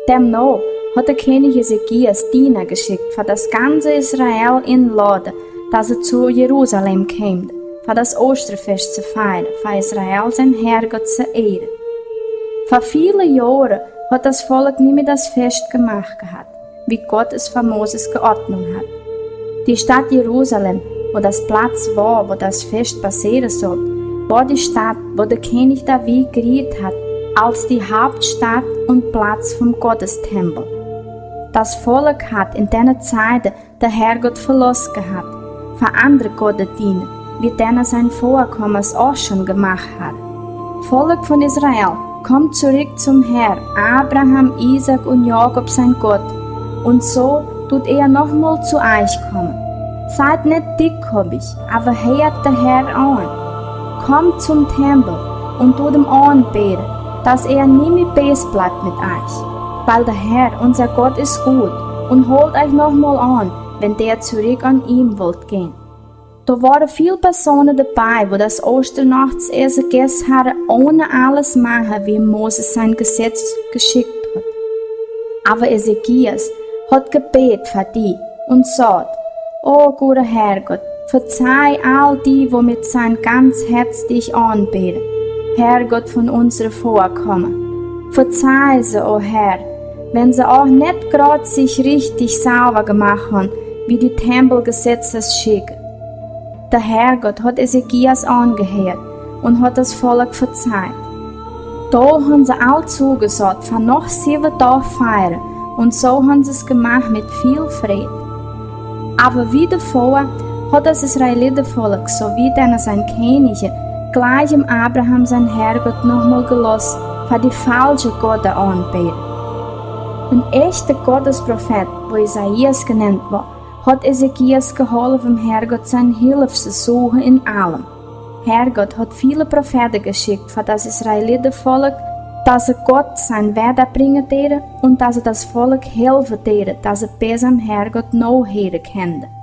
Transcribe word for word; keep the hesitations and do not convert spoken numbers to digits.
Demno haud de Kjennich Esekias Diena jeschickt, fa daut gaunze Israel enlod, daut see no Jerusalem kjeemen, fa daut Ostrafest to fieren, fa Israel sienen Herrgott to ehren. Fa väle Joaren haud daut Volkj nie mea daut Fest jemoakt jehaut, wie Gott et fa Moses jeordnet haud. De Staut Jerusalem, wua daut Plaz wia, wua daut Fest passieren sull, wia de Staut, wua de Kjennich David jerieet haud, aus de Hauptstaut un Plaz vom Gottestempel. Daut Volkj haud en dee Tiet dän Herrgott veloten jehaut, fa aundre Gotta to deenen, wie dee siene Väakomasch uk jemoakt hauden. Volkj von Israel, komt trigj tom Herr, Abraham, Isaak un Jakob sien Gott, un soo deit hee nochmol to junt komen. Siet nich dikjkoppich, oba hieet dän Herr aun. Komt tom Tempel un deit am aunbäden, daut hee nie mea bees blift met junt. Wiels de Herr, onse Gott, es goot un helt junt nochmol aun, wan jie trigj no am wellen gonen. Doa wieren väl Persoonen doabie, wua daut Ostracht äa Jesetzhäa onen aules moaken, wie Moses sien Jesetz jeschickt haud. Oba Esekias haud jebät fa dee un säd: O gooda Herrgott, vejäf aul dee, woo met sien gaunzet Hoat die aunbäden, Herrgott von onse Väakoma. Vejäf see, o Herr, wan see uk nich jrod sikj rajcht selfst jemoakt hauden, wie de Tempeljesetz schicken. De Herrgott haud Esekias aunjehieet un haud daut Volkj vejäft. Doa hauden see aul toojesaut, fa noch säwen Doag fieren, un soo hauden see et jemoakt met väl Freid. Oba wieda väa haud daut Israelitenvolkj, soo wie dän siene Kjennichs, jlikj am Abraham sienen Herrgott nochmol jelost, fa dee faulsche Gotta aunbäden. Een echte Gottesprofeet, woo Esaias jenant wort, haud Esekias jeholpen, Herrgott siene Hilf to sieekjen en aulem. Herrgott haud väle Profeeten jeschickt fa daut Israelitenvolkj, daut see Gott sien Wuat brinjen deeden un daut see daut Volkj halpen deeden, daut see bäta Herrgott nohhieren kunnen.